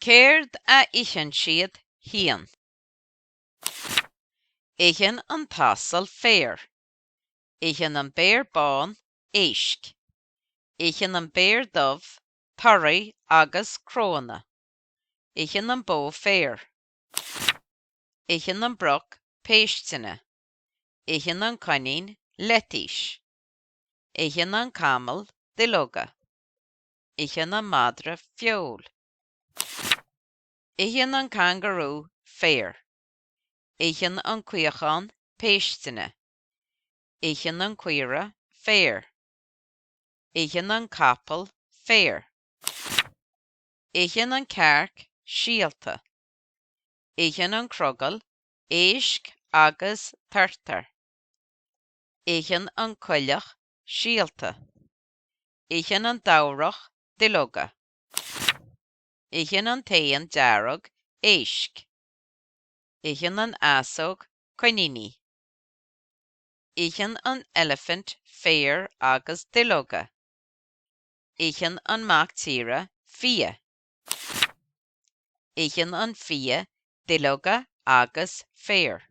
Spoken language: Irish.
Céard a itheann siad haon. Itheann an t-asal féar. Itheann an béar bán éisc. Itheann an béar dubh torthaí agus crónna. Itheann an bó féar. Itheann an broc péisteanna. Itheann an coinín leitís. Itheann an camall duilleoga. Itheann an madra feoil. Itheann an cangarú féar. Itheann an caochán péisteanna. Itheann an caora féar. Itheann an capall féar. Itheann an cearc síolta. Itheann an crogall éisc agus turtair. Itheann an coileach síolta. Itheann an dobhareach duilleoga. Itheann an t-éan dearg éisc. Itheann an easóg coiníní. Itheann an eilifint féar agus duilleoga. Itheann an mac tíre fia. Itheann an fia duilleoga agus féar.